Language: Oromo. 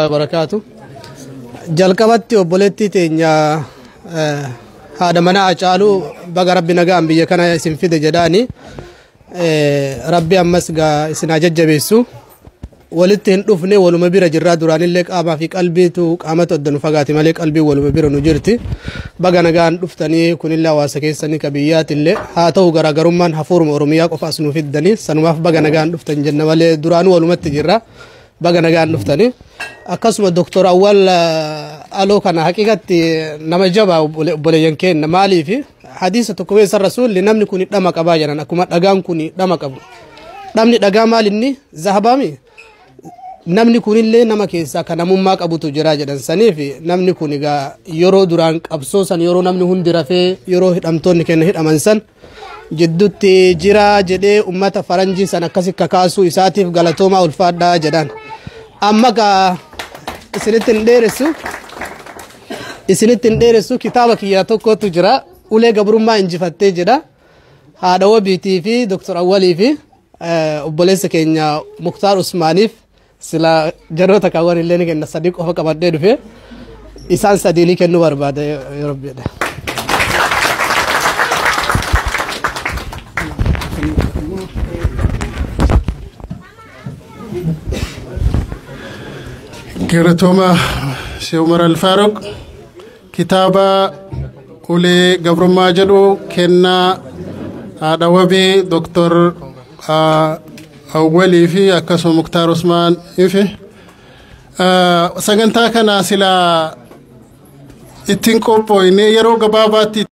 Barakaatu. Jalqabatti obboleettii teenya haadha manaa Hacaaluu, baga Rabbi nagaan biyya kana isin fide jedhaani. Rabbi ammas gaa isin haa jajjabeessu. Walitti hin dhufne, waluma bira jirraa. Duraanillee qaamaa fi qalbiitu qaamatu adda nu fagaate malee qalbii waluma bira nu jirti. Baga nagaan dhuftanii. Kunillee hawaasa keessanii ka biyyaatillee haa ta'u, garaagarummaan hafuuruma Oromiyaa qofa as nu fiddanii, sanumaaf baga nagaan dhuftan jenna malee duraanuu walumatti jirra. Baga nagaan dhuftanii. Akkasuma Doktor Awwal Aloo kana haqiqatti nama jabaa, obboleeyyan keenya. Maaliif hadiisa tokko keessa Rasuulli namni kun dhama qabaa jedhan, akkuma dhagaan kun dhama qabu. Dhamni dhagaa maal inni zahabaami? Namni kunillee nama keessaa kan namummaa qabutu jira jedhan. Saniif namni kun egaa yeroo duraan qabsoo san, yeroo namni hundi rafee, yeroo hidhamtoonni keenya hidhaman san jidduutti jira jedhee ummata faranjii san akkasi kakaasuu isaatiif galatoomaa, ulfaadhaa jedhan. Amma gaa isinitti hin dheeressu, isinitti hin dheeressu. Kitaaba kiyyaa tokkotu jira, "Ulee Gabrummaa Injifattee" jedha. Haadha Wabiitii fi Doktor Awwalii fi obboleessa keenya Muktaar Usmaaniif, sila jaroota kaawwan illee ni kenna, sadii qofa qabadhee dhufe, isaan sadiinii kennuu barbaada yoo Rabbi jedhe. Galatooma Sheekh Umar Alfaaruq, kitaaba "Ulee Gabrummaa" jedhu kennaa haadha Wabii, Doktor Awwalii fi akkasuma Muktaar Usmaan ifi. Sagantaa kana silaa ittiin qophooyne yeroo gabaabaatti